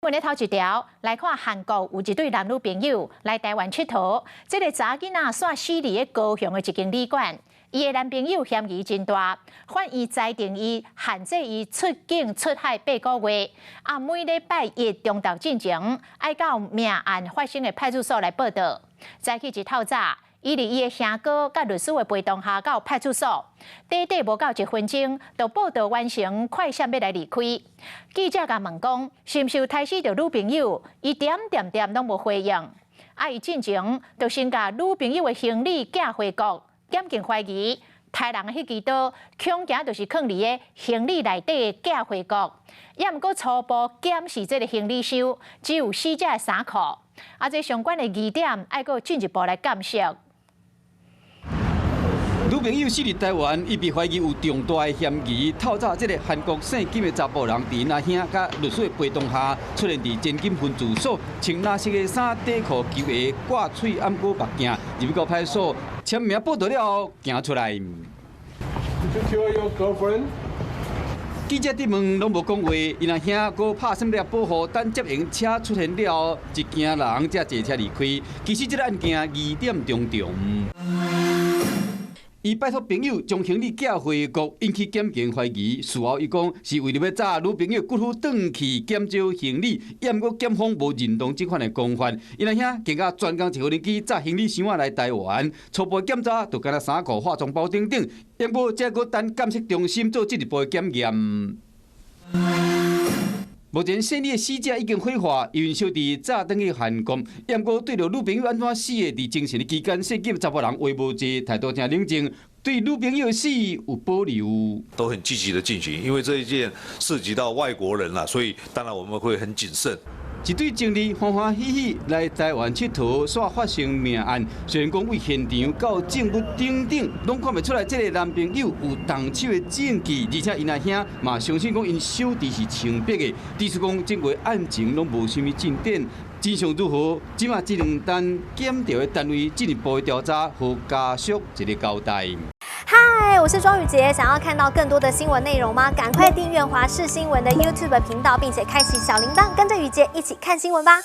聞的頭一條來看，韓國有一對男女朋友來台灣𨑨迌，這个查某囡仔煞死佇高雄的一間旅館，伊的男朋友嫌疑真大，法院裁定伊限制伊出境出海8個月，啊，每禮拜一中晝進前愛到命案發生的派出所來報到。早起一透早，伊佇伊的兄哥佮律師的陪同下到派出所，短短無夠一分鐘，就報到完成，快閃欲來離開。記者共問講，是毋是有刣死著女朋友？伊點點點攏無回應。啊，伊進前就先共女朋友的行李寄回國，檢警懷疑刣人的彼支刀，恐驚就是囥佇个行李內底寄回國。也毋過初步檢視這个行李箱，只有死者的衫褲。啊，這相關的疑點愛閣進一步來鑑識。女朋友死佇台灣，伊被懷疑有重大的嫌疑。透早，這个韓國姓金的查埔人，佇𪜶阿兄佮律師的陪同下，出現佇前金分駐所，穿藍色的衫、短褲、球鞋、掛喙罨過目鏡，入去到派出所簽名報到了後，行出來。 Did you kill your girlfriend？記者質問攏無講話，𪜶阿兄閣拍算了保護，等接應車出現了後，一行人才坐車離開。其實這个案件疑點重重。伊拜託朋友將行李寄回國，引起檢警懷疑。事後伊講是為著欲詐女朋友骨灰轉去檢找行李，也毋過檢方無認同這款的講法。𪜶阿兄更加專工坐無人機載行李箱仔來台灣，初步檢查就敢若衫褲、化妝包等等，也毋過這閣等鑑識中心做進一步的檢驗。目前姓李的死者已經火化，𪜶小弟早轉去韓國，也毋過對著女朋友按怎死的，佇偵訊的期間，姓金查埔人話無濟，態度誠冷靜，對女朋友的死有保留。都很積極的進行，因為這一件涉及到外國人啦，所以當然我們會很謹慎。一對情侶歡歡喜喜來台灣𨑨迌，煞發生命案。雖然講對現場到證物等等，攏看袂出來這个男朋友有動手的證據，而且𪜶阿兄嘛相信講𪜶小弟是清白的。只是講整個案情攏無啥物進展，真相如何？這馬只能等檢調的單位進一步的調查，予家屬一个交代。嗨，我是莊宇傑，想要看到更多的新聞內容嗎？趕快訂閱華視新聞的 YouTube 頻道，並且開啟小鈴鐺，跟着宇傑一起看新聞吧。